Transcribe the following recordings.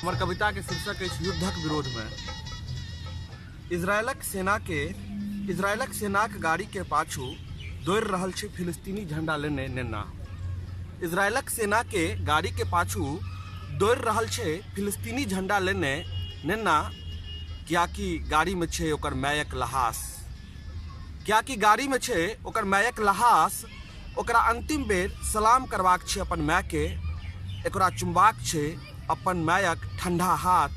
हमर कविताके शीर्षक अछि युद्धक विरोधमे। इजरायलक सेनाके इजरायलक सेनाक गाड़ीके पाछू दौड़ि रहल छै फिलिस्तीनी झंडा लेने नेन्ना। इजरायलक सेनाके गाड़ीके पाछू दौड़ि रहल छै फिलिस्तीनी झंडा लेने नेन्ना, कियाकि गाड़ीमे छै ओकर मायक लहास। कियाकि गाड़ीमे छै ओकर मायक लहास। ओकरा अंतिम बेर सलाम करबाक छै अपन मायके, एकरा चुमबाक छै अपन मायक ठंडा हाथ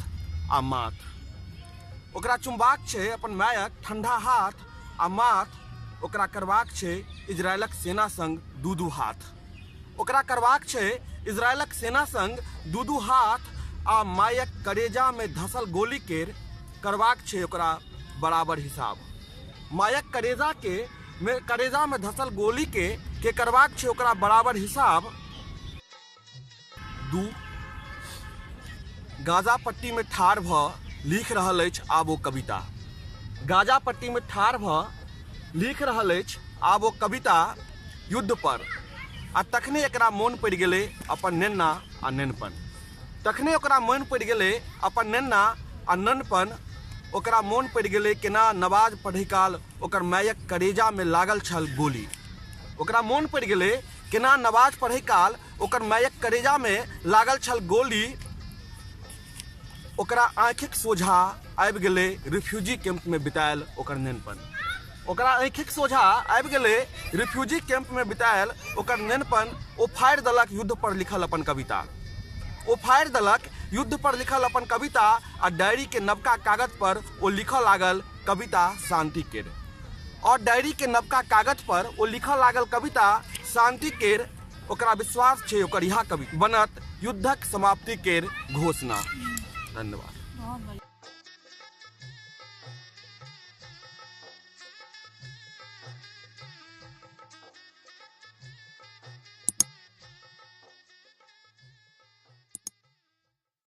आ माथ। ओकरा चुमबाक छै अपन मायक ठंडा हाथ आ माथ। ओकरा करबाक छै इजरायलक सेना संग दू-दू हाथ। ओकरा करबाक छै इजरायलक सेना संग दू-दू हाथ आ मायक करेजा में धसल गोली केर करबाक छै ओकरा बराबर हिसाब। मायक करेजा के में करेजा में धसल गोली के करबाक छै ओकरा बराबर हिसाब। 2 गाजा पट्टी में ठाढ़ भ लिख रहल अछि आब ओ कविता। गाजा पट्टी में ठाढ़ भ लिख रहल अछि आब ओ कविता युद्ध पर। आ तखने एकरा मोन पड़ि गेलै अपन नेन्ना आ नेनपन। तखने ओकरा मोन पड़ि गेलै अपन नेन्ना आ ननपन। ओकरा मोन पड़ि गेलै केना नमाज पढ़ै काल ओकर मायक करेजा में लागल छल गोली। ओकरा मोन पड़ि गेलै केना नमाज पढ़ै काल ओकर मायक करेजा में लागल छल गोली। ओकरा आँखिक सोझा आबि गेलै रिफ्यूजी कैंप में बितायल ओकर नेनपन। ओकरा आँखिक सोझा आबि गेलै रिफ्यूजी कैंप में बितायल ओकर नेनपन। ओ फाड़ि देलक युद्ध पर लिखल अपन कविता। ओ फाड़ि देलक युद्ध पर लिखल अपन कविता आ डायरी के नवका कागज पर ओ लिखऽ लागल कविता शांति केर। और डायरी के नवका कागज पर ओ लिखऽ लागल कविता शांति केर। ओकरा विश्वास छै ओकर इएह कविता बनत युद्धक समाप्ति केर घोषणा। धन्यवाद।